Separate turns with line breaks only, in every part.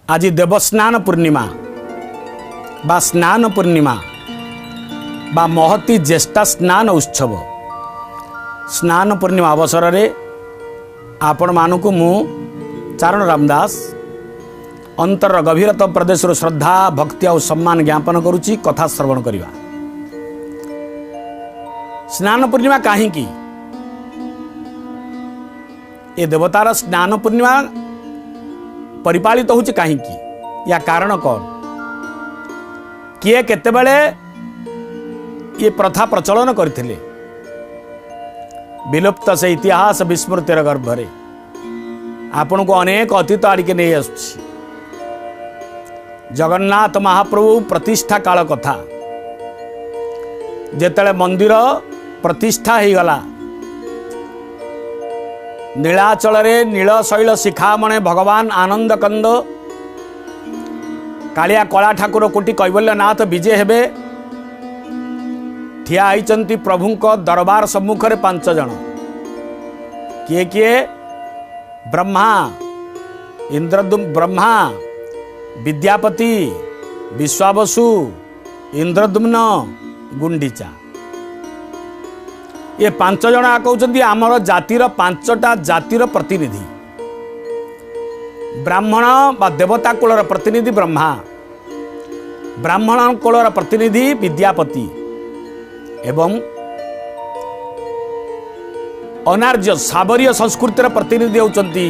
ଆଜି ଦେବସ୍ନାନ ପୂର୍ଣ୍ଣିମା ବା ସ୍ନାନ ପୂର୍ଣ୍ଣିମା ବା ମହତି ଜ୍ୟେଷ୍ଠା ସ୍ନାନ ଉତ୍ସବ। ସ୍ନାନ ପୂର୍ଣ୍ଣିମା ଅବସରରେ ଆପଣମାନଙ୍କୁ ମୁଁ ଚାରଣ ରାମଦାସ ଅନ୍ତରର ଗଭୀରତମ ପ୍ରଦେଶରୁ ଶ୍ରଦ୍ଧା, ଭକ୍ତି ଆଉ ସମ୍ମାନ ଜ୍ଞାପନ କରୁଛି। କଥା ଶ୍ରବଣ କରିବା। ସ୍ନାନ ପୂର୍ଣ୍ଣିମା କାହିଁକି? ଏ ଦେବତାର ସ୍ନାନ ପୂର୍ଣ୍ଣିମା ପରିପାଳିତ ହେଉଛି କାହିଁକି? ୟା କାରଣ କ'ଣ? କିଏ କେତେବେଳେ ଏ ପ୍ରଥା ପ୍ରଚଳନ କରିଥିଲେ? ବିଲୁପ୍ତ ସେ ଇତିହାସ ବିସ୍ମୃତିର ଗର୍ଭରେ ଆପଣଙ୍କୁ ଅନେକ ଅତୀତ ଆଡ଼ିକି ନେଇ ଆସୁଛି। ଜଗନ୍ନାଥ ମହାପ୍ରଭୁ ପ୍ରତିଷ୍ଠା କାଳ କଥା। ଯେତେବେଳେ ମନ୍ଦିର ପ୍ରତିଷ୍ଠା ହେଇଗଲା, ନୀଳାଚଳରେ ନୀଳଶୈଳ ଶିଖାମଣେ ଭଗବାନ ଆନନ୍ଦ କନ୍ଦ କାଳିଆ କଳା ଠାକୁର କୋଟି କୈବଲ୍ୟନାଥ ବିଜେ ହେବେ। ଠିଆ ହେଇଛନ୍ତି ପ୍ରଭୁଙ୍କ ଦରବାର ସମ୍ମୁଖରେ ପାଞ୍ଚ ଜଣ। କିଏ କିଏ? ବ୍ରହ୍ମା, ଇନ୍ଦ୍ରଦୁ, ବ୍ରହ୍ମା, ବିଦ୍ୟାପତି, ବିଶ୍ୱାବସୁ, ଇନ୍ଦ୍ରଦ୍ୟୁମ୍ନ, ଗୁଣ୍ଡିଚା। ଏ ପାଞ୍ଚ ଜଣ କହୁଛନ୍ତି ଆମର ଜାତିର, ପାଞ୍ଚଟା ଜାତିର ପ୍ରତିନିଧି। ବ୍ରାହ୍ମଣ ବା ଦେବତା କୁଳର ପ୍ରତିନିଧି ବ୍ରହ୍ମା, ବ୍ରାହ୍ମଣ କୁଳର ପ୍ରତିନିଧି ବିଦ୍ୟାପତି ଏବଂ ଅନାର୍ଯ୍ୟ ସାବରୀୟ ସଂସ୍କୃତିର ପ୍ରତିନିଧି ହେଉଛନ୍ତି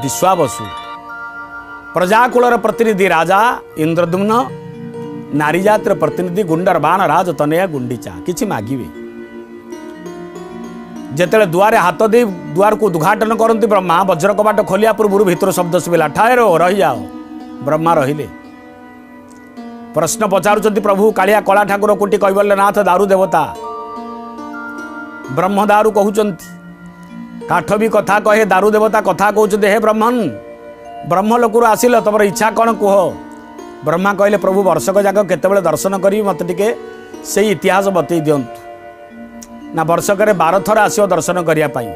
ବିଶ୍ୱାବସୁ, ପ୍ରଜାକୁଳର ପ୍ରତିନିଧି ରାଜା ଇନ୍ଦ୍ରଦ୍ୟୁମ୍ନ, ନାରୀ ଜାତିର ପ୍ରତିନିଧି ଗୁଣ୍ଡର ବାଣ ରାଜ ତନୟା ଗୁଣ୍ଡିଚା। କିଛି ମାଗିବେ। ଯେତେବେଳେ ଦୁଆରେ ହାତ ଦେଇ ଦୁଆରକୁ ଉଦ୍ଘାଟନ କରନ୍ତି ବ୍ରହ୍ମା, ବଜ୍ର କବାଟ ଖୋଲିବା ପୂର୍ବରୁ ଭିତରୁ ଶବ୍ଦ ଶୁଭିଲା, "ଠାଏରୋ, ରହିଯାଅ।" ବ୍ରହ୍ମା ରହିଲେ। ପ୍ରଶ୍ନ ପଚାରୁଛନ୍ତି ପ୍ରଭୁ କାଳିଆ କଳା ଠାକୁର କୋଟି କୈବଲ୍ୟନାଥ ଦାରୁ ଦେବତା। ବ୍ରହ୍ମଦାରୁ କହୁଛନ୍ତି, କାଠ ବି କଥା କହେ, ଦାରୁ ଦେବତା କଥା କହୁଛନ୍ତି, "ହେ ବ୍ରହ୍ମନ୍, ବ୍ରହ୍ମଲୋକରୁ ଆସିଲ, ତମର ଇଚ୍ଛା କ'ଣ କୁହ।" ବ୍ରହ୍ମା କହିଲେ, "ପ୍ରଭୁ, ବର୍ଷକ ଯାକ କେତେବେଳେ ଦର୍ଶନ କରିବି, ମୋତେ ଟିକେ ସେଇ ଇତିହାସ ବତେଇ ଦିଅନ୍ତୁ।" ନା, ବର୍ଷକରେ 12 ଥର ଆସିବ ଦର୍ଶନ କରିବା ପାଇଁ।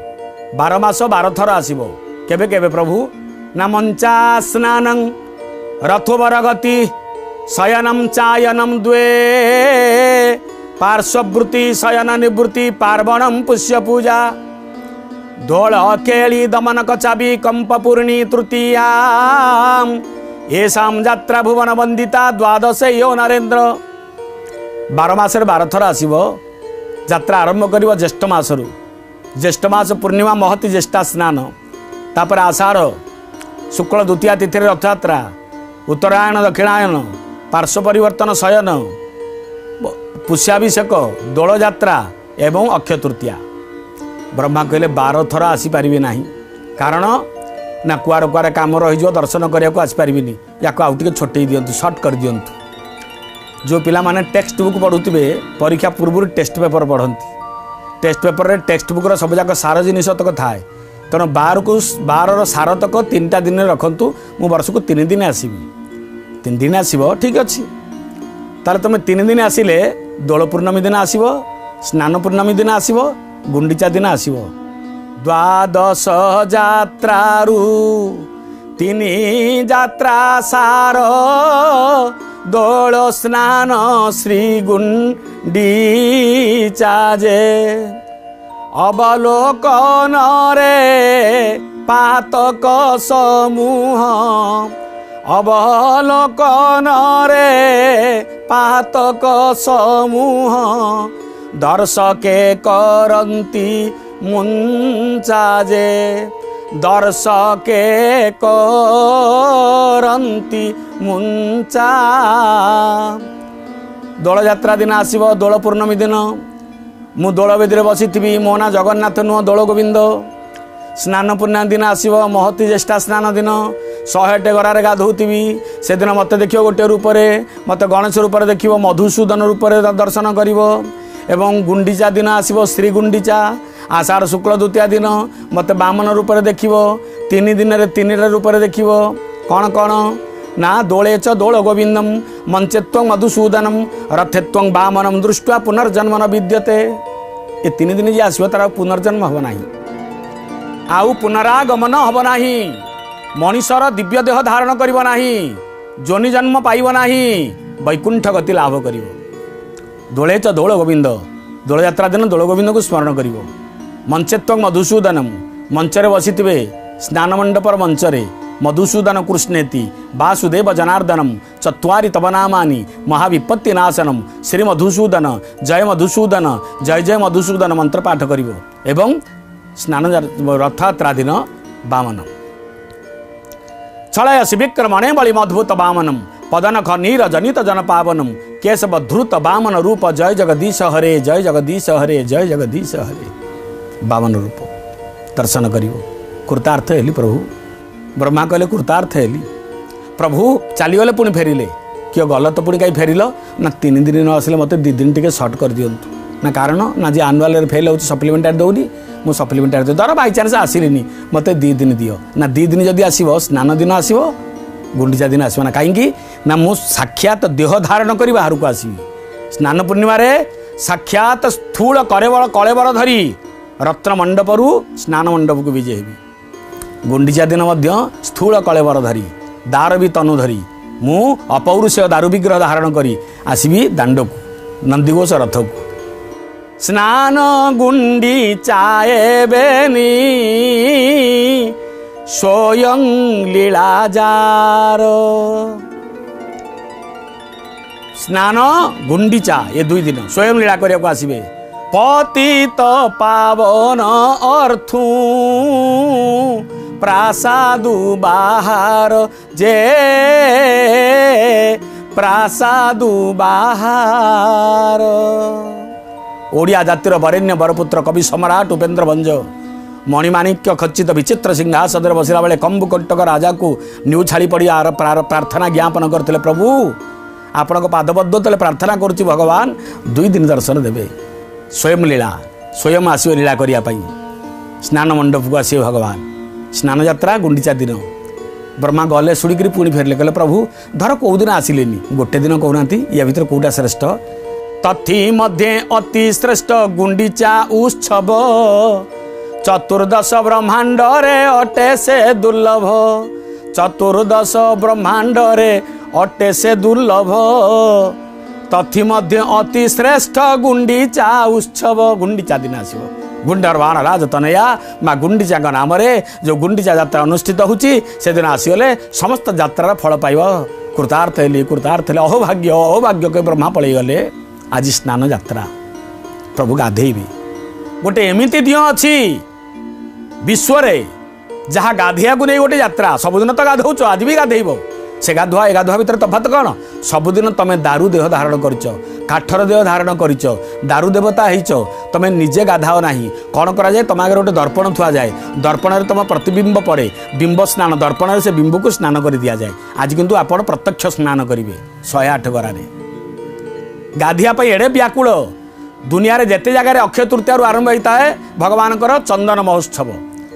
12 ମାସ 12 ଥର ଆସିବ। କେବେ କେବେ ପ୍ରଭୁ? ନା, ମଞ୍ଚା ସ୍ନାନଂ ରଥୋବର ଗତି ଶୟନಂ ଚାୟନಂ ଦ୍ୱେ ପାର୍ଶ୍ୱବୃତ୍ତି ଶୟନ ନିବୃତ୍ତି ପାର୍ବଣಂ ପୁଷ୍ୟ ପୂଜା ଦୋଳ କେଳି ଦମନକ ଚାବି କମ୍ପପୂର୍ଣ୍ଣି ତୃତୀୟାମ୍ ଏସାମ ଯାତ୍ରା ଭୁବନ ବନ୍ଦିତା ଦ୍ୱାଦଶେ ୟୋ ନରେନ୍ଦ୍ର। 12 ମାସରେ 12 ଥର ଆସିବ। ଯାତ୍ରା ଆରମ୍ଭ କରିବ ଜ୍ୟେଷ୍ଠ ମାସରୁ। ଜ୍ୟେଷ୍ଠ ମାସ ପୂର୍ଣ୍ଣିମା ମହତି ଜ୍ୟେଷ୍ଠା ସ୍ନାନ। ତାପରେ ଆଷାଢ଼ ଶୁକ୍ଳ ଦ୍ୱିତୀୟା ତିଥିରେ ରଥଯାତ୍ରା, ଉତ୍ତରାୟଣ, ଦକ୍ଷିଣାୟନ, ପାର୍ଶ୍ୱ ପରିବର୍ତ୍ତନ, ଶୟନ, ପୁଷ୍ୟାଭିଷେକ, ଦୋଳଯାତ୍ରା ଏବଂ ଅକ୍ଷୟ ତୃତୀୟା। ବ୍ରହ୍ମା କହିଲେ, 12 ଥର ଆସିପାରିବି ନାହିଁ। କାରଣ ନା, କୁଆଡ଼େ କୁଆଡ଼େ କାମ ରହିଯିବ, ଦର୍ଶନ କରିବାକୁ ଆସିପାରିବିନି। ୟାକୁ ଆଉ ଟିକେ ଛୋଟେଇ ଦିଅନ୍ତୁ, ସର୍ଟ କରିଦିଅନ୍ତୁ। ଯେଉଁ ପିଲାମାନେ ଟେକ୍ସଟ ବୁକ୍ ପଢ଼ୁଥିବେ, ପରୀକ୍ଷା ପୂର୍ବରୁ ଟେଷ୍ଟ ପେପର ପଢ଼ନ୍ତି। ଟେଷ୍ଟ ପେପରରେ ଟେକ୍ସଟ ବୁକ୍ର ସବୁଯାକ ସାର ଜିନିଷ ତକ ଥାଏ। ତେଣୁ 12କୁ 12ର ସାର ତକ 3ଟା ଦିନରେ ରଖନ୍ତୁ। ମୁଁ ବର୍ଷକୁ 3 ଦିନ ଆସିବି। 3 ଦିନ ଆସିବ, ଠିକ୍ ଅଛି। ତାହେଲେ ତୁମେ 3 ଦିନ ଆସିଲେ ଦୋଳ ପୂର୍ଣ୍ଣମୀ ଦିନ ଆସିବ, ସ୍ନାନ ପୂର୍ଣ୍ଣମୀ ଦିନ ଆସିବ, ଗୁଣ୍ଡିଚା ଦିନ ଆସିବ। ଦ୍ୱାଦଶ ଯାତ୍ରାରୁ ତିନି ଯାତ୍ରା ସାର ଦୋଳ ସ୍ନାନ ଶ୍ରୀ ଗୁଣ୍ଡିଚା ଯେ ଅବଲୋକନରେ ପାତକ ସମୂହ, ଅବଲୋକନରେ ପାତକ ସମୂହ ଦର୍ଶକେ କରନ୍ତି ମୁଞ୍ଚା ଯେ, ଦର୍ଶକେ କରନ୍ତି ମୁଞ୍ଚା। ଦୋଳଯାତ୍ରା ଦିନ ଆସିବ, ଦୋଳ ପୂର୍ଣ୍ଣମୀ ଦିନ ମୁଁ ଦୋଳବେଦୀରେ ବସିଥିବି। ମୋ ନାଁ ଜଗନ୍ନାଥ ନୁହଁ, ଦୋଳ ଗୋବିନ୍ଦ। ସ୍ନାନ ପୂର୍ଣ୍ଣିମା ଦିନ ଆସିବ, ମହତି ଜ୍ୟେଷ୍ଠା ସ୍ନାନ ଦିନ 108 ଗରାରେ ଗାଧୋଉଥିବି। ସେଦିନ ମୋତେ ଦେଖିବ ଗୋଟିଏ ରୂପରେ, ମୋତେ ଗଣେଶ ରୂପରେ ଦେଖିବ, ମଧୁସୂଦନ ରୂପରେ ଦର୍ଶନ କରିବ। ଏବଂ ଗୁଣ୍ଡିଚା ଦିନ ଆସିବ, ଶ୍ରୀ ଗୁଣ୍ଡିଚା, ଆଷାଢ଼ ଶୁକ୍ଳ ଦ୍ୱିତୀୟା ଦିନ ମୋତେ ବାମନ ରୂପରେ ଦେଖିବ। 3 ଦିନରେ 3ଟା ରୂପରେ ଦେଖିବ। କ'ଣ କ'ଣ ନା, ଦୋଳେ ଚ ଦୋଳ ଗୋବିନ୍ଦಂ ମଞ୍ଚେତ୍ୱଂ ମଧୁସୂଦନಂ ରଥେତ୍ୱଂ ବାମନಂ ଦୃଷ୍ଟ୍ୱା ପୁନର୍ଜନ୍ମ ନ ବିଦ୍ୟତେ। ଏ 3 ଦିନ ଯିଏ ଆସିବ, ତାର ଆଉ ପୁନର୍ଜନ୍ମ ହେବ ନାହିଁ, ଆଉ ପୁନରାଗମନ ହେବ ନାହିଁ। ମଣିଷର ଦିବ୍ୟ ଦେହ ଧାରଣ କରିବ ନାହିଁ, ଯୋନି ଜନ୍ମ ପାଇବ ନାହିଁ, ବୈକୁଣ୍ଠ ଗତି ଲାଭ କରିବ। ଦୋଳେ ଚ ଦୋଳ ଗୋବିନ୍ଦ, ଦୋଳଯାତ୍ରା ଦିନ ଦୋଳ ଗୋବିନ୍ଦକୁ ସ୍ମରଣ କରିବ। ମଞ୍ଚେତ୍ୱ ମଧୁସୂଦନମ, ମଞ୍ଚରେ ବସିଥିବେ ସ୍ନାନ ମଣ୍ଡପର ମଞ୍ଚରେ, ମଧୁସୂଦନ କୃଷ୍ଣେତି ବାସୁଦେବ ଜନାର୍ଦ୍ଦନମ ଚତ୍ୱାରି ତବ ନାମାନି ମହାବିପତ୍ତି ନାଶନମ ଶ୍ରୀ ମଧୁସୂଦନ ଜୟ ମଧୁସୂଦନ ଜୟ ଜୟ ମଧୁସୂଦନ ମନ୍ତ୍ର ପାଠ କରିବ। ଏବଂ ସ୍ନାନ ରଥଯାତ୍ରା ଦିନ ବାମନ ଛଳୟସି ବିକ୍ରମଣେ ବଳି ମଦ୍ଭୁତ ବାମନମ ପଦନଖ ନୀର ଜନିତ ଜନ ପାବନମ କେଶବ ଧୃତ ବାମନ ରୂପ ଜୟ ଜଗଦୀଶ ହରେ ଜୟ ଜଗଦୀଶ ହରେ ଜୟ ଜଗଦୀଶ ହରେ। ବାମନ ରୂପ ଦର୍ଶନ କରିବ। କୃତାର୍ଥ ହେଲି ପ୍ରଭୁ। ବ୍ରହ୍ମା କହିଲେ କୃତାର୍ଥ ହେଲି ପ୍ରଭୁ। ଚାଲିଗଲେ ପୁଣି ଫେରିଲେ। କିଏ ଗଲ ତ ପୁଣି କାହିଁ ଫେରିଲ? ନା 3 ଦିନ ନ ଆସିଲେ ମୋତେ 2 ଦିନ ଟିକେ ସର୍ଟ କରିଦିଅନ୍ତୁ। ନା କାରଣ ନା ଯେ ଆନୁଆଲରେ ଫେଲ୍ ହେଉଛି ସପ୍ଲିମେଣ୍ଟାରୀ ଦେଉନି, ମୁଁ ସପ୍ଲିମେଣ୍ଟାରୀ ଦେଉ, ଧର ବାଇଚାନ୍ସ ଆସିଲିନି, ମୋତେ 2 ଦିନ ଦିଅ। ନା 2 ଦିନ ଯଦି ଆସିବ ସ୍ନାନ ଦିନ ଆସିବ, ଗୁଣ୍ଡିଚା ଦିନ ଆସିବ ନା। କାହିଁକି ନା ମୁଁ ସାକ୍ଷାତ ଦେହ ଧାରଣ କରି ବାହାରକୁ ଆସିବି। ସ୍ନାନ ପୂର୍ଣ୍ଣିମାରେ ସାକ୍ଷାତ ସ୍ଥୂଳ କଳେବର ଧରି ରତ୍ନ ମଣ୍ଡପରୁ ସ୍ନାନ ମଣ୍ଡପକୁ ବିଜେ ହେବି। ଗୁଣ୍ଡିଚା ଦିନ ମଧ୍ୟ ସ୍ଥୂଳ କଳେବର ଧରି ଦାର ବି ତନୁ ଧରି ମୁଁ ଅପୌରୁଷେୟ ଦାରୁ ବିଗ୍ରହ ଧାରଣ କରି ଆସିବି ଦାଣ୍ଡକୁ, ନନ୍ଦିଘୋଷ ରଥକୁ। ସ୍ନାନ ଗୁଣ୍ଡିଚା ଏବେନି ସ୍ୱୟଂ ଲୀଳା ଯାର। ସ୍ନାନ ଗୁଣ୍ଡିଚା ଏ 2 ଦିନ ସ୍ୱୟଂ ଲୀଳା କରିବାକୁ ଆସିବେ। ପତିତ ପାବନ ଅର୍ଥୁ ପ୍ରାସାଦୁ ବାହାର ଯେ ପ୍ରାସାଦୁ ବାହାର। ଓଡ଼ିଆ ଜାତିର ବରେଣ୍ୟ ବରପୁତ୍ର କବି ସମ୍ରାଟ ଉପେନ୍ଦ୍ର ଭଞ୍ଜ ମଣିମାଣିକ୍ୟ ଖଚିତ ବିଚିତ୍ର ସିଂହାସନରେ ବସିଲା ବେଳେ କମ୍ବୁକଣ୍ଟକ ରାଜାକୁ ନ୍ୟୁ ଛାଡ଼ି ପଡ଼ି ପ୍ରାର୍ଥନା ଜ୍ଞାପନ କରିଥିଲେ, ପ୍ରଭୁ ଆପଣଙ୍କ ପାଦପଦ୍ମ ତଳେ ପ୍ରାର୍ଥନା କରୁଛି ଭଗବାନ, 2 ଦିନ ଦର୍ଶନ ଦେବେ। ସ୍ୱୟଂ ଲୀଳା, ସ୍ୱୟଂ ଆସିବେ ଲୀଳା କରିବା ପାଇଁ। ସ୍ନାନ ମଣ୍ଡପକୁ ଆସିବେ ଭଗବାନ। ସ୍ନାନଯାତ୍ରା ଗୁଣ୍ଡିଚା ଦିନ ବ୍ରହ୍ମା ଗଲେ ଶୁଣିକିରି ପୁଣି ଫେରିଲେ, କହିଲେ ପ୍ରଭୁ ଧର କେଉଁଦିନ ଆସିଲେନି, ଗୋଟେ ଦିନ କହୁନାହାନ୍ତି, ୟା ଭିତରେ କେଉଁଟା ଶ୍ରେଷ୍ଠ? ତଥି ମଧ୍ୟେ ଅତି ଶ୍ରେଷ୍ଠ ଗୁଣ୍ଡିଚା ଉତ୍ସବ, ଚତୁର୍ଦଶ ବ୍ରହ୍ମାଣ୍ଡରେ ଅଟେ ସେ ଦୁର୍ଲଭ, ଚତୁର୍ଦଶ ବ୍ରହ୍ମାଣ୍ଡରେ ଅଟେ ସେ ଦୁର୍ଲଭ, ତଥି ମଧ୍ୟ ଅତି ଶ୍ରେଷ୍ଠ ଗୁଣ୍ଡିଚା ଉତ୍ସବ। ଗୁଣ୍ଡିଚା ଦିନ ଆସିବ। ଗୁଣ୍ଡର୍ବାଣ ରାଜତନୟା ମା ଗୁଣ୍ଡିଚାଙ୍କ ନାମରେ ଯେଉଁ ଗୁଣ୍ଡିଚା ଯାତ୍ରା ଅନୁଷ୍ଠିତ ହେଉଛି, ସେଦିନ ଆସିଗଲେ ସମସ୍ତ ଯାତ୍ରାର ଫଳ ପାଇବ। କୃତାର୍ଥ ହେଲି, କୃତାର୍ଥ ହେଲି, ଅହୋଭାଗ୍ୟ ଅହୋଭାଗ୍ୟ କହି ବ୍ରହ୍ମା ପଳେଇଗଲେ। ଆଜି ସ୍ନାନ ଯାତ୍ରା, ପ୍ରଭୁ ଗାଧେଇବେ। ଗୋଟେ ଏମିତି ଦିଅଁ ଅଛି ବିଶ୍ୱରେ ଯାହା ଗାଧେଇବାକୁ ନେଇ ଗୋଟେ ଯାତ୍ରା। ସବୁଦିନ ତ ଗାଧଉଛ, ଆଜି ବି ଗାଧେଇବ। ସେ ଗାଧୁଆ ଏ ଗାଧୁଆ ଭିତରେ ତଫାତ କ'ଣ? ସବୁଦିନ ତମେ ଦାରୁ ଦେହ ଧାରଣ କରିଛ, କାଠର ଦେହ ଧାରଣ କରିଛ, ଦାରୁ ଦେବତା ହେଇଛ, ତମେ ନିଜେ ଗାଧାଅ ନାହିଁ। କ'ଣ କରାଯାଏ? ତମ ଆଗରେ ଗୋଟେ ଦର୍ପଣ ଥୁଆଯାଏ, ଦର୍ପଣରେ ତମ ପ୍ରତିବିମ୍ବ ପଡ଼େ, ବିମ୍ବ ସ୍ନାନ, ଦର୍ପଣରେ ସେ ବିମ୍ବକୁ ସ୍ନାନ କରି ଦିଆଯାଏ। ଆଜି କିନ୍ତୁ ଆପଣ ପ୍ରତ୍ୟକ୍ଷ ସ୍ନାନ କରିବେ 108 ଗରାରେ। ଗାଧିଆ ପାଇଁ ଏଡ଼େ ବ୍ୟାକୁଳ। ଦୁନିଆରେ ଯେତେ ଜାଗାରେ ଅକ୍ଷୟ ତୃତୀୟାରୁ ଆରମ୍ଭ ହୋଇଥାଏ ଭଗବାନଙ୍କର ଚନ୍ଦନ ମହୋତ୍ସବ,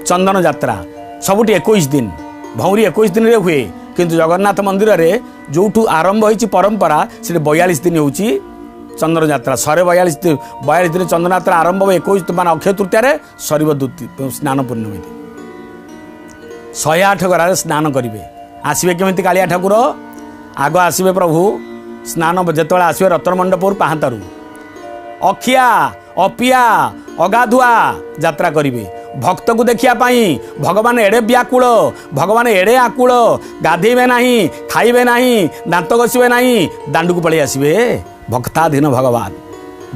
ଚନ୍ଦନ ଯାତ୍ରା, ସବୁଠି 21 ଦିନ, ଭଉଁରୀ 21 ଦିନରେ ହୁଏ। କିନ୍ତୁ ଜଗନ୍ନାଥ ମନ୍ଦିରରେ ଯେଉଁଠୁ ଆରମ୍ଭ ହୋଇଛି ପରମ୍ପରା, ସେଠି 42 ଦିନ ହେଉଛି ଚନ୍ଦନ ଯାତ୍ରା। 142 42 ଦିନ ଚନ୍ଦନ ଯାତ୍ରା ଆରମ୍ଭ ହେବ 21 ମାନେ ଅକ୍ଷୟ ତୃତୀୟାରେ, ସରିବ ସ୍ନାନ ପୂର୍ଣ୍ଣିମୀ। 108 ଗରାରେ ସ୍ନାନ କରିବେ। ଆସିବେ କେମିତି କାଳିଆ ଠାକୁର? ଆଗ ଆସିବେ ପ୍ରଭୁ ସ୍ନାନ ଯେତେବେଳେ ଆସିବେ ରତ୍ନମଣ୍ଡପରୁ ପାହାନ୍ତାରୁ ଅଖିଆ ଅପିଆ ଅଗାଧୁଆ ଯାତ୍ରା କରିବେ। ଭକ୍ତକୁ ଦେଖିବା ପାଇଁ ଭଗବାନ ଏଡ଼େ ବ୍ୟାକୁଳ, ଭଗବାନ ଏଡ଼େ ଆକୁଳ, ଗାଧେଇବେ ନାହିଁ, ଖାଇବେ ନାହିଁ, ଦାନ୍ତ ଘଷିବେ ନାହିଁ, ଦାଣ୍ଡକୁ ପଳେଇ ଆସିବେ। ଭକ୍ତାଧୀନ ଭଗବାନ,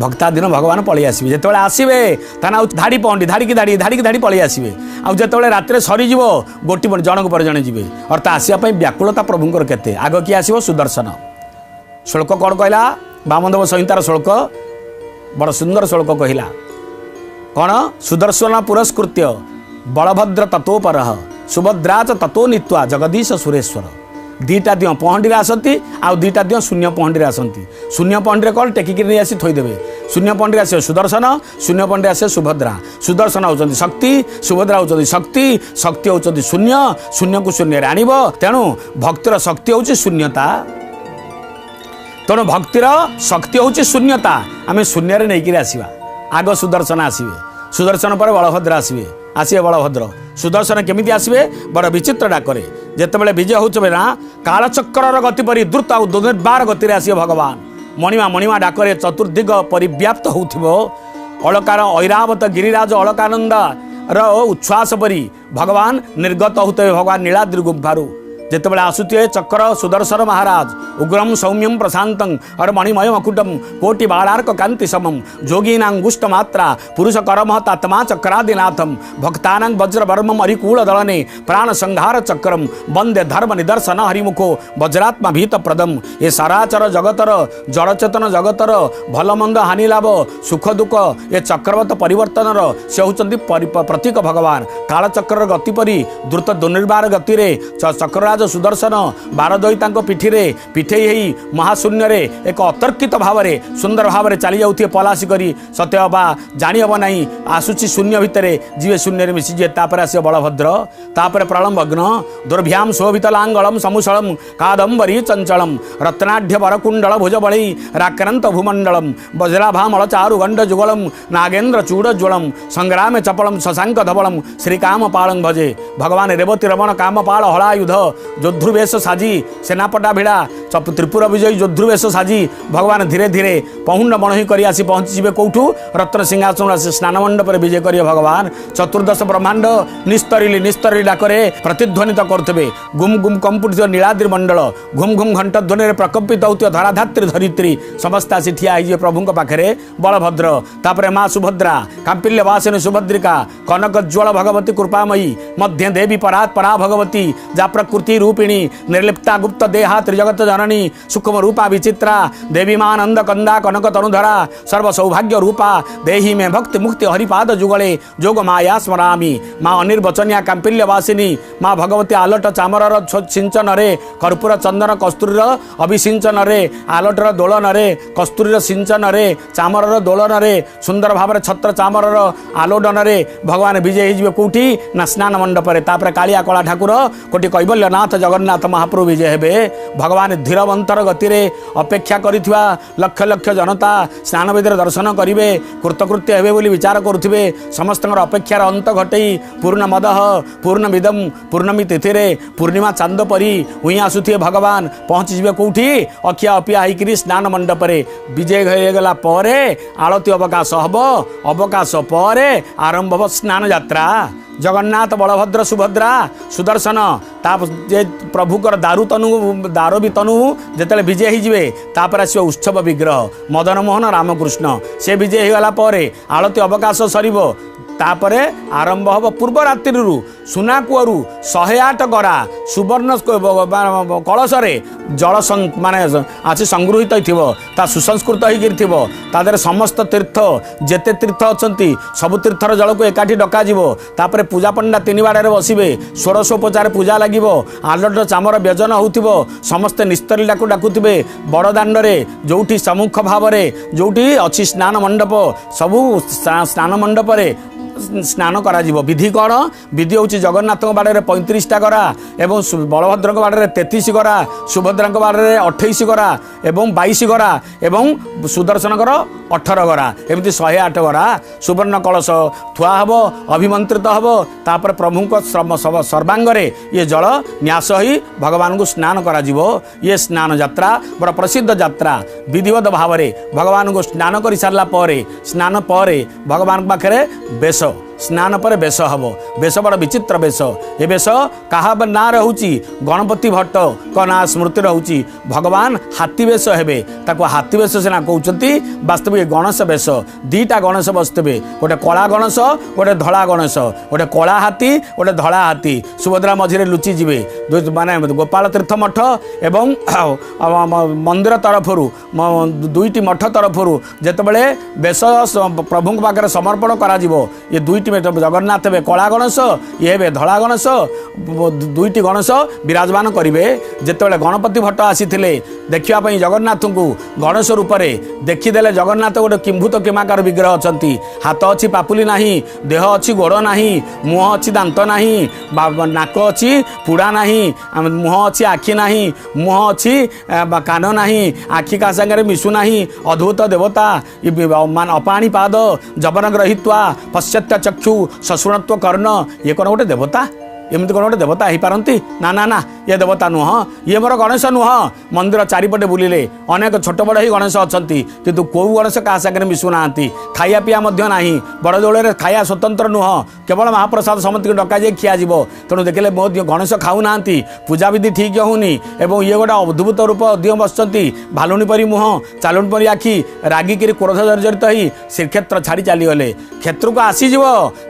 ଭକ୍ତାଧୀନ ଭଗବାନ ପଳେଇ ଆସିବେ। ଯେତେବେଳେ ଆସିବେ ତାହେଲେ ଆଉ ଧାଡ଼ି ପହଣ୍ଡି ଧାଡ଼ିକି ଧାଡ଼ି ଧାଡ଼ିକି ଧାଡ଼ି ପଳେଇ ଆସିବେ। ଆଉ ଯେତେବେଳେ ରାତିରେ ସରିଯିବ ଗୋଟି ଜଣକ ପରେ ଜଣେ ଯିବେ। ଅର୍ଥାତ୍ ଆସିବା ପାଇଁ ବ୍ୟାକୁଳତା ପ୍ରଭୁଙ୍କର କେତେ। ଆଗ କିଏ ଆସିବ? ସୁଦର୍ଶନ। ଶ୍ଳୋକ କ'ଣ କହିଲା? ବାମଦେବ ସଂହିତାର ଶ୍ଳୋକ, ବଡ଼ ସୁନ୍ଦର ଶ୍ଳୋକ କହିଲା କ'ଣ? ସୁଦର୍ଶନ ପୁରସ୍କୃତ୍ୟ ବଳଭଦ୍ର ତତୋପରଃ ସୁଭଦ୍ରାଚ ତତୋ ନିତ୍ୱା ଜଗଦୀଶ ସୁରେଶ୍ୱର। ଦୁଇଟା ଦିଅଁ ପହଣ୍ଡିରେ ଆସନ୍ତି, ଆଉ ଦୁଇଟା ଦିଅଁ ଶୂନ୍ୟ ପହଣ୍ଡିରେ ଆସନ୍ତି। ଶୂନ୍ୟ ପହଣ୍ଡିରେ କ'ଣ ଟେକିକିରି ନେଇ ଆସି ଥୋଇଦେବେ। ଶୂନ୍ୟ ପହଣ୍ଡିରେ ଆସିବେ ସୁଦର୍ଶନ, ଶୂନ୍ୟ ପହଣ୍ଡିରେ ଆସିବେ ସୁଭଦ୍ରା। ସୁଦର୍ଶନ ହେଉଛନ୍ତି ଶକ୍ତି, ସୁଭଦ୍ରା ହେଉଛନ୍ତି ଶକ୍ତି, ଶକ୍ତି ହେଉଛନ୍ତି ଶୂନ୍ୟ, ଶୂନ୍ୟକୁ ଶୂନ୍ୟରେ ଆଣିବ। ତେଣୁ ଭକ୍ତିର ଶକ୍ତି ହେଉଛି ଶୂନ୍ୟତା। ତେଣୁ ଭକ୍ତିର ଶକ୍ତି ହେଉଛି ଶୂନ୍ୟତା। ଆମେ ଶୂନ୍ୟରେ ନେଇକିରି ଆସିବା। ଆଗ ସୁଦର୍ଶନ ଆସିବେ, ସୁଦର୍ଶନ ପରେ ବଳଭଦ୍ର ଆସିବେ, ଆସିବେ ବଳଭଦ୍ର। ସୁଦର୍ଶନ କେମିତି ଆସିବେ? ବଡ଼ ବିଚିତ୍ର ଡାକରେ। ଯେତେବେଳେ ବିଜୟ ହେଉଥିବେ ନା, କାଳଚକ୍ରର ଗତି ପରି ଦ୍ରୁତ ଆଉ ଦୁର୍ନିର୍ବାର ଗତିରେ ଆସିବେ ଭଗବାନ। ମଣିମା ମଣିମା ଡାକରେ ଚତୁର୍ଦିଗ ପରିବ୍ୟାପ୍ତ ହେଉଥିବ। ଅଳକାର ଐରାବତ ଗିରିରାଜ ଅଳକାନନ୍ଦର ଉଚ୍ଛ୍ୱାସ ପରି ଭଗବାନ ନିର୍ଗତ ହେଉଥିବେ ଭଗବାନ ନୀଳାଦ୍ରି ଗୁମ୍ଫାରୁ। ଯେତେବେଳେ ଆସୁଥିବେ ଚକ୍ର ସୁଦର୍ଶନ ମହାରାଜ, ଉଗ୍ରମ ସୌମ୍ୟମ ପ୍ରଶାନ୍ତଂ ଅର ମଣିମୟ ମକୁଟମ କୋଟି ବାଳାର୍କ କାନ୍ତି ସମମ ଯୋଗୀନାଙ୍ଗୁଷ୍ଟ ମାତ୍ରା ପୁରୁଷ କରମ ତାତ୍ମା ଚକ୍ରାଦିନାଥମ ଭକ୍ତାନାଂ ବଜ୍ରବର୍ମମ ହରିକୂଳ ଦଳନେ ପ୍ରାଣ ସଂହାର ଚକ୍ରମ ବନ୍ଦେ ଧର୍ମ ନିଦର୍ଶନ ହରିମୁଖୋ ବଜ୍ରାତ୍ମା ଭୀତ ପ୍ରଦମ। ଏ ସରାଚର ଜଗତର ଜଡ଼ଚେତନ ଜଗତର ଭଲମନ୍ଦ ହାନି ଲାଭ ସୁଖ ଦୁଃଖ ଏ ଚକ୍ରବତ ପରିବର୍ତ୍ତନର ସେ ହେଉଛନ୍ତି ପ୍ରତୀକ ଭଗବାନ। କାଳଚକ୍ରର ଗତି ପରି ଦ୍ରୁତ ଦୁର୍ନିର୍ବାର ଗତିରେ ଚକ୍ରରାଜ ସୁଦର୍ଶନ ବାରଦଇତାଙ୍କ ପିଠିରେ ପିଠେଇ ହେଇ ମହାଶୂନ୍ୟରେ ଏକ ଅତର୍କିତ ଭାବରେ ସୁନ୍ଦର ଭାବରେ ଚାଲି ଯାଉଥିବେ ପଲାସି କରି, ସତେ ଅବା ଜାଣି ହେବ ନାହିଁ ଆସୁଛି ଶୂନ୍ୟ ଭିତରେ, ଯିବେ ଶୂନ୍ୟରେ ମିଶିଯିବେ। ତାପରେ ଆସିବ ବଳଭଦ୍ର, ତାପରେ ପ୍ରଳମ୍ବଗ୍ନ ଦୁର୍ଭ୍ୟାମ ଶୋଭିତ ଲାଙ୍ଗଳମ ସମୁସଳମ କାଦମ୍ବରୀ ଚଞ୍ଚଳମ ରତ୍ନାଢ୍ୟ ବରକୁଣ୍ଡଳ ଭୁଜବଳୀ ରାକ୍ରାନ୍ତ ଭୂମଣ୍ଡଳମ ବଜ୍ରାଭାମଳ ଚାରୁ ଗଣ୍ଡ ଯୁଗଳମ ନାଗେନ୍ଦ୍ର ଚୂଡ଼ଜ୍ୱଳମ ସଂଗ୍ରାମେ ଚପଳମ ଶଶାଙ୍କ ଧବଳମ ଶ୍ରୀକାମ ପାଳଂ ଭଜେ। ଭଗବାନ ରେବତୀ ରମଣ କାମପାଳ ହଳାୟୁଧ ଯୋଦ୍ଧୃବେଶ ସାଜି ସେନାପଟା ଭିଡ଼ା ତ୍ରିପୁର ବିଜୟୀ ଯୋଦ୍ଧୃବେଶ ସାଜି ଭଗବାନ ଧୀରେ ଧୀରେ ପହୁଣ୍ଡ ମଣୋହି କରି ଆସି ପହଞ୍ଚିଯିବେ କେଉଁଠୁ? ରତ୍ନ ସିଂହାସନ ଆସି ସ୍ନାନ ମଣ୍ଡପରେ ବିଜୟ କରିବେ ଭଗବାନ। ଚତୁର୍ଦ୍ଦଶ ବ୍ରହ୍ମାଣ୍ଡ ନିସ୍ତରିଲି ନିସ୍ତରିଲି ଡାକରେ ପ୍ରତିଧ୍ୱନିତ କରୁଥିବେ। ଗୁମ୍ ଗୁମ୍ କମ୍ପୁଥିବ ନୀଳାଦ୍ରି ମଣ୍ଡଳ, ଘୁମ୍ ଘୁମ୍ ଘଣ୍ଟ ଧ୍ୱନିରେ ପ୍ରକମ୍ପିତ ହେଉଥିବ ଧରାଧାତ୍ରୀ ଧରିତ୍ରୀ। ସମସ୍ତେ ଆସି ଠିଆ ହେଇଯିବେ ପ୍ରଭୁଙ୍କ ପାଖରେ। ବଳଭଦ୍ର, ତାପରେ ମା ସୁଭଦ୍ରା, କାମ୍ପିଲ୍ୟ ବାସିନୀ ସୁଭଦ୍ରିକା, କନକଜ୍ୱଳ ଭଗବତୀ କୃପାମୟୀ, ମଧ୍ୟ ଦେବୀ ପରାତ୍ ପରା ଭଗବତୀ, ଯା ପ୍ରକୃତି ରୂପିଣୀ, ନିର୍ଲିପ୍ତା ଗୁପ୍ତ ଦେହା ତ୍ରିଜଗତ ଜନନୀ, ସୂକ୍ଷ୍ମ ରୂପା ବିଚିତ୍ରା, ଦେବୀ ମାନନ୍ଦ କନ୍ଦା କନକ ତନୁଧରା, ସର୍ବ ସୌଭାଗ୍ୟ ରୂପା, ଦେହି ମେ ଭକ୍ତି ମୁକ୍ତି ହରିପାଦ ଯୁଗଳେ ଯୋଗ ମାୟା ସ୍ମରାମି। ମା ଅନିର୍ବଚନିଆ କାମ୍ପିଲ୍ୟ ବାସିନୀ ମା ଭଗବତୀ ଆଲଟ ଚାମରର ସିଞ୍ଚନରେ, କର୍ପୂର ଚନ୍ଦନ କସ୍ତୁରୀର ଅଭିସିଞ୍ଚନରେ, ଆଲଟର ଦୋଳନରେ, କସ୍ତୁରୀର ସିଞ୍ଚନରେ, ଚାମରର ଦୋଳନରେ, ସୁନ୍ଦର ଭାବରେ ଛତ୍ର ଚାମରର ଆଲୋଡ଼ନରେ ଭଗବାନ ବିଜୟ ହେଇଯିବେ କେଉଁଠି ନା ସ୍ନାନ ମଣ୍ଡପରେ। ତାପରେ କାଳିଆ କଳା ଠାକୁର କୋଟି କୈବଲ୍ୟନାଥ ଜଗନ୍ନାଥ ମହାପ୍ରଭୁ ବିଜୟ ହେବେ। ଭଗବାନ ଧୀରବନ୍ତର ଗତିରେ ଅପେକ୍ଷା କରିଥିବା ଲକ୍ଷ ଲକ୍ଷ ଜନତା ସ୍ନାନବେଦୀରେ ଦର୍ଶନ କରିବେ, କୃତକୃତ୍ୟ ହେବେ ବୋଲି ବିଚାର କରୁଥିବେ। ସମସ୍ତଙ୍କର ଅପେକ୍ଷାର ଅନ୍ତ ଘଟେଇ ପୂର୍ଣ୍ଣମଦଃ ପୂର୍ଣ୍ଣମିଦಂ ପୂର୍ଣ୍ଣମୀ ତିଥିରେ ପୂର୍ଣ୍ଣିମା ଚାନ୍ଦ ପରି ଉଇଁ ଆସୁଥିବେ ଭଗବାନ। ପହଞ୍ଚିଯିବେ କେଉଁଠି? ଅଖିଆ ଅପିଆ ହେଇକିରି ସ୍ନାନ ମଣ୍ଡପରେ ବିଜୟ ହେଇଗଲା ପରେ ଆଳତି ଅବକାଶ ହେବ। ଅବକାଶ ପରେ ଆରମ୍ଭ ହେବ ସ୍ନାନ ଯାତ୍ରା। ଜଗନ୍ନାଥ ବଳଭଦ୍ର ସୁଭଦ୍ରା ସୁଦର୍ଶନ ତା ଯେ ପ୍ରଭୁଙ୍କର ଦାରୁ ତନୁ ଦାର ବି ତନୁ ଯେତେବେଳେ ବିଜେ ହେଇଯିବେ, ତାପରେ ଆସିବ ଉତ୍ସବ ବିଗ୍ରହ ମଦନ ମୋହନ ରାମକୃଷ୍ଣ। ସେ ବିଜେ ହେଇଗଲା ପରେ ଆଳତି ଅବକାଶ ସରିବ। ତାପରେ ଆରମ୍ଭ ହେବ ପୂର୍ବ ରାତ୍ରିରୁ ସୁନା କୂଅରୁ 108 ଗରା ସୁବର୍ଣ୍ଣ କଳସରେ ଜଳ ମାନେ ଆସି ସଂଗୃହୀତ ହେଇଥିବ, ତା ସୁସଂସ୍କୃତ ହେଇକିରି ଥିବ। ତା ଦେହରେ ସମସ୍ତ ତୀର୍ଥ, ଯେତେ ତୀର୍ଥ ଅଛନ୍ତି ସବୁ ତୀର୍ଥର ଜଳକୁ ଏକାଠି ଡକାଯିବ। ତାପରେ ପୂଜା ପଣ୍ଡା ତିନି ବାଡ଼ରେ ବସିବେ, ଷୋଡ଼ଶୋପଚାର ପୂଜା ଲାଗିବ, ଆଲଟ ଚାମର ବ୍ୟଜନ ହେଉଥିବ, ସମସ୍ତେ ନିସ୍ତରିଲାକୁ ଡାକୁଥିବେ। ବଡ଼ ଦାଣ୍ଡରେ ଯେଉଁଠି ସମ୍ମୁଖ ଭାବରେ ଯେଉଁଠି ଅଛି ସ୍ନାନ ମଣ୍ଡପ, ସବୁ ସ୍ନାନ ମଣ୍ଡପରେ ସ୍ନାନ କରାଯିବ। ବିଧି କ'ଣ? ବିଧି ହେଉଛି ଜଗନ୍ନାଥଙ୍କ ବାଡ଼ରେ 35ଟା ଗରା ଏବଂ ବଳଭଦ୍ରଙ୍କ ବାଡ଼ରେ 33 ଗରା, ସୁଭଦ୍ରାଙ୍କ ବାଡ଼ରେ 28 ଗରା ଏବଂ 22 ଗରା ଏବଂ ସୁଦର୍ଶନଙ୍କର 18 ଗରା, ଏମିତି 108 ଗରା ସୁବର୍ଣ୍ଣ କଳସ ଥୁଆ ହେବ, ଅଭିମନ୍ତ୍ରିତ ହେବ। ତାପରେ ପ୍ରଭୁଙ୍କ ସର୍ବାଙ୍ଗରେ ଇଏ ଜଳ ନ୍ୟାସ ହୋଇ ଭଗବାନଙ୍କୁ ସ୍ନାନ କରାଯିବ। ଇଏ ସ୍ନାନ ଯାତ୍ରା ବଡ଼ ପ୍ରସିଦ୍ଧ ଯାତ୍ରା। ବିଧିବଦ୍ଧ ଭାବରେ ଭଗବାନଙ୍କୁ ସ୍ନାନ କରିସାରିଲା ପରେ, ସ୍ନାନ ପରେ ଭଗବାନଙ୍କ ପାଖରେ ବେଶ, ସ୍ନାନ ପରେ ବେଶ ହେବ। ବେଶ ବଡ଼ ବିଚିତ୍ର ବେଶ। ଏ ବେଶ କାହା ନାଁରେ ହେଉଛି? ଗଣପତି ଭଟ୍ଟଙ୍କ ନାଁ ସ୍ମୃତିରେ ହେଉଛି। ଭଗବାନ ହାତୀ ବେଶ ହେବେ। ତାକୁ ହାତୀ ବେଶ ସିନା କହୁଛନ୍ତି, ବାସ୍ତବିକ ଗଣେଶ ବେଶ। ଦୁଇଟା ଗଣେଶ ବସିଥିବେ, ଗୋଟେ କଳା ଗଣେଶ, ଗୋଟେ ଧଳା ଗଣେଶ, ଗୋଟେ କଳା ହାତୀ, ଗୋଟେ ଧଳା ହାତୀ। ସୁଭଦ୍ରା ମଝିରେ ଲୁଚିଯିବେ। ମାନେ ଗୋପାଳ ତୀର୍ଥ ମଠ ଏବଂ ମନ୍ଦିର ତରଫରୁ, ଦୁଇଟି ମଠ ତରଫରୁ ଯେତେବେଳେ ବେଶ ପ୍ରଭୁଙ୍କ ପାଖରେ ସମର୍ପଣ କରାଯିବ, ଏ ଦୁଇଟି ଜଗନ୍ନାଥ ହେବେ କଳା ଗଣେଶ, ଇଏ ହେବେ ଧଳା ଗଣେଶ, ଦୁଇଟି ଗଣେଶ ବିରାଜମାନ କରିବେ। ଯେତେବେଳେ ଗଣପତି ଭଟ୍ଟ ଆସିଥିଲେ ଦେଖିବା ପାଇଁ ଜଗନ୍ନାଥଙ୍କୁ ଗଣେଶ ରୂପରେ, ଦେଖିଦେଲେ ଜଗନ୍ନାଥ ଗୋଟେ କିମ୍ଭୂତ କିମାକାର ବିଗ୍ରହ ଅଛନ୍ତି। ହାତ ଅଛି ପାପୁଲି ନାହିଁ, ଦେହ ଅଛି ଗୋଡ଼ ନାହିଁ, ମୁହଁ ଅଛି ଦାନ୍ତ ନାହିଁ, ନାକ ଅଛି ପୁଡ଼ା ନାହିଁ, ମୁହଁ ଅଛି ଆଖି ନାହିଁ, ମୁହଁ ଅଛି କାନ ନାହିଁ, ଆଖି କାହା ସାଙ୍ଗରେ ମିଶୁ ନାହିଁ। ଅଦ୍ଭୁତ ଦେବତା। ମାନେ ଅପାଣି ପାଦ ଜବନ ଗ୍ରହିତ୍ୱା ପଶ୍ଚାତ୍ୟ ଚକ୍ଷୁ ଚକ୍ଷୁ ଶଶୁଣତ୍ୱ କର୍ଣ୍ଣ। ଇଏ କ'ଣ ଗୋଟେ ଦେବତା? ଏମିତି କ'ଣ ଗୋଟେ ଦେବତା ହେଇପାରନ୍ତି? ନା ନା ନା, ଇଏ ଦେବତା ନୁହଁ, ଇଏ ମୋର ଗଣେଶ ନୁହଁ। ମନ୍ଦିର ଚାରିପଟେ ବୁଲିଲେ, ଅନେକ ଛୋଟ ବଡ଼ ହେଇ ଗଣେଶ ଅଛନ୍ତି, କିନ୍ତୁ କେଉଁ ଗଣେଶ କାହା ସାଙ୍ଗରେ ମିଶୁନାହାନ୍ତି। ଖାଇବା ପିଇବା ମଧ୍ୟ ନାହିଁ, ବଡ଼ ଦେଉଳରେ ଖାଇବା ସ୍ୱତନ୍ତ୍ର ନୁହଁ, କେବଳ ମହାପ୍ରସାଦ ସମସ୍ତଙ୍କୁ ଡକାଯାଇ ଖିଆଯିବ। ତେଣୁ ଦେଖିଲେ ମୋ ଗଣେଶ ଖାଉନାହାନ୍ତି, ପୂଜାବିଧି ଠିକ୍ ହେଉନି, ଏବଂ ଇଏ ଗୋଟେ ଅଦ୍ଭୁତ ରୂପ ଦିଅ ବସିଛନ୍ତି, ଭାଲୁଣି ପରି ମୁହଁ, ଚାଲୁଣି ପରି ଆଖି। ରାଗିକିରି କ୍ରୋଧ ଜର୍ଜରିତ ହେଇ ଶ୍ରୀକ୍ଷେତ୍ର ଛାଡ଼ି ଚାଲିଗଲେ। କ୍ଷେତ୍ରକୁ ଆସିଯିବ,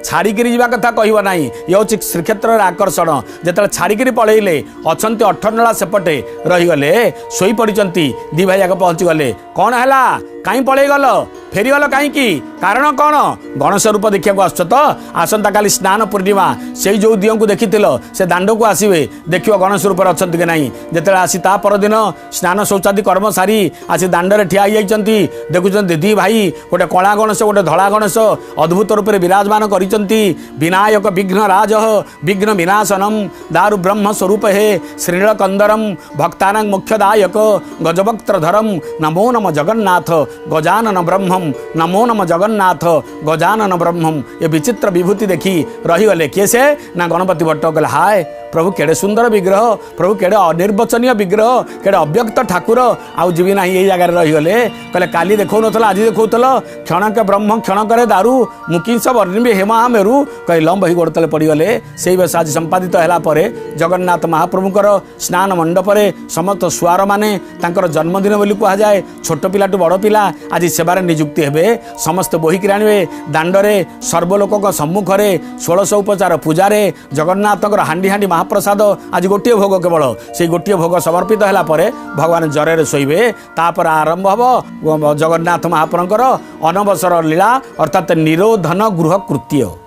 ଛାଡ଼ିକିରି ଯିବା କଥା କହିବ ନାହିଁ। ଇଏ ହେଉଛି ଶ୍ରୀକ୍ଷେତ୍ରର ଆକର୍ଷଣ। ଯେତେବେଳେ ଛାଡ଼ିକିରି ପଳେଇଲେ, ଅଛନ୍ତି ଅଠରନଳା ସେପଟେ ରହିଗଲେ, ଶୋଇପଡ଼ିଛନ୍ତି। ଦି ଭାଇ ଯାକ ପହଞ୍ଚିଗଲେ। କ'ଣ ହେଲା, କାହିଁ ପଳେଇଗଲ, ଫେରିଗଲ କାହିଁକି, କାରଣ କ'ଣ? ଗଣେଶ ରୂପ ଦେଖିବାକୁ ଆସୁଛ ତ? ଆସନ୍ତାକାଲି ସ୍ନାନ ପୂର୍ଣ୍ଣିମା, ସେଇ ଯେଉଁ ଦିଅଙ୍କୁ ଦେଖିଥିଲ ସେ ଦାଣ୍ଡକୁ ଆସିବେ, ଦେଖିବ ଗଣେଶ ରୂପରେ ଅଛନ୍ତି କି ନାହିଁ। ଯେତେବେଳେ ଆସି ତା ପରଦିନ ସ୍ନାନ ଶୌଚାଦି କର୍ମ ସାରି ଆସି ଦାଣ୍ଡରେ ଠିଆ ହେଇଯାଇଛନ୍ତି, ଦେଖୁଛନ୍ତି ଦି ଭାଇ, ଗୋଟେ କଳା ଗଣେଶ, ଗୋଟେ ଧଳା ଗଣେଶ ଅଦ୍ଭୁତ ରୂପରେ ବିରାଜମାନ କରିଛନ୍ତି। ବିନାୟକ ବିଘ୍ନ ରାଜ ବିଘ୍ନ ବିନାଶନମ ଦାରୁ ବ୍ରହ୍ମ ସ୍ୱରୂପ ହେ ଶ୍ରୀନୀଳକନ୍ଦରମ ଭକ୍ତାନାଂ ମୁଖ୍ୟଦାୟକ ଗଜବକ୍ତ୍ରଧରମ ନମୋ ନମ ଜଗନ୍ନାଥ ଗଜାନନ ବ୍ରହ୍ମମ ନମୋ ନମ ଜଗନ୍ନାଥ ଗଜାନନ ବ୍ରହ୍ମମ। ଏ ବିଚିତ୍ର ବିଭୂତି ଦେଖି ରହିଗଲେ। କିଏ ସେ? ନା ଗଣପତି ଭଟ୍ଟ। କହିଲେ, ହାୟ ପ୍ରଭୁ, କେଡ଼େ ସୁନ୍ଦର ବିଗ୍ରହ ପ୍ରଭୁ, କେଡ଼େ ଅନିର୍ବଚନୀୟ ବିଗ୍ରହ, କେଡ଼େ ଅବ୍ୟକ୍ତ ଠାକୁର, ଆଉ ଯିବି ନାହିଁ, ଏଇ ଜାଗାରେ ରହିଗଲେ। କହିଲେ, କାଲି ଦେଖାଉନଥିଲ, ଆଜି ଦେଖାଉଥିଲ? କ୍ଷଣକେ ବ୍ରହ୍ମ କ୍ଷଣକରେ ଦାରୁ ମୁକିଂସ ବର୍ଣ୍ଣିବି ହେମା ମେରୁ। କହି ଲମ୍ବ ହେଇ ଗୋଡ଼ ତଳେ ପଡ଼ିଗଲେ। ସେଇ ବେଶ ଆଜି ସମ୍ପାଦିତ ହେଲା ପରେ ଜଗନ୍ନାଥ ମହାପ୍ରଭୁଙ୍କର ସ୍ନାନ ମଣ୍ଡପରେ ସମସ୍ତ ସୁଆରମାନେ, ତାଙ୍କର ଜନ୍ମଦିନ ବୋଲି କୁହାଯାଏ, ଛୋଟ ପିଲାଠୁ ବଡ଼ ପିଲା ଆଜି ସେବାରେ ନିଯୁକ୍ତି ହେବେ। ସମସ୍ତେ ବୋହିକିରି ଆଣିବେ ଦାଣ୍ଡରେ ସର୍ବଲୋକଙ୍କ ସମ୍ମୁଖରେ ଷୋଳଶ ଉପଚାର ପୂଜାରେ ଜଗନ୍ନାଥଙ୍କର ହାଣ୍ଡି ହାଣ୍ଡି ମହାପ୍ରସାଦ, ଆଜି ଗୋଟିଏ ଭୋଗ, କେବଳ ସେଇ ଗୋଟିଏ ଭୋଗ ସମର୍ପିତ ହେଲା ପରେ ଭଗବାନ ଜ୍ୱରରେ ଶୋଇବେ। ତାପରେ ଆରମ୍ଭ ହେବ ଜଗନ୍ନାଥ ମହାପ୍ରଭୁଙ୍କର ଅନବସର ଲୀଳା, ଅର୍ଥାତ୍ ନିରୋଧନ ଗୃହ କୃତ୍ୟ।